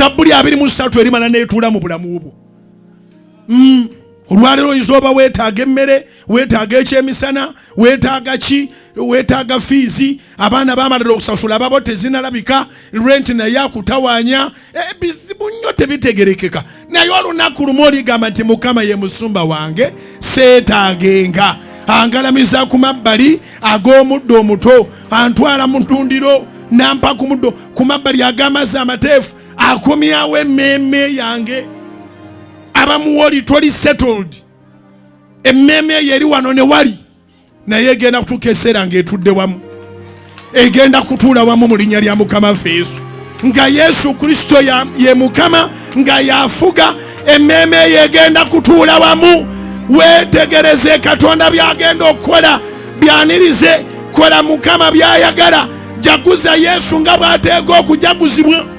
Zabbuli 23 erimala neetuula mu bulamu bwo. Olwaleero oyinza oba weetaaga emmere, weetaaga ekyemisana, weetaaga ki, weetaaga fiizi, abaana bamalira okusasula babo tezinalabika, rent naye akutawaanya, bizibu nnyo tebitegerekeka. Naye olunaku lumu oligamba nti Mukama ye musumba wange, seetaagenga. Angalamiza ku mabbali ag'omuddo omuto, antwala mu ddundiro nampa ku muddo, ku mabbali ag'amazzi amateefu akomyawo emmeeme yange. Abamuwoli toli settled, emmeeme eyo eri wano ne wali, naye egenda kutuuka eseera ng'etudde wamu, egenda kutuula wamu mu linnya lya Mukama waffe Yesu, nga Yesu Kristo ye Mukama, nga yafuga. Emmeeme eyo egenda kutuula wamu. Weetegereze Katonda by'agenda okukola, byanirize, kola Mukama by'ayagala, jaguza Yesu nga bw'ateeka okujaguzibwa.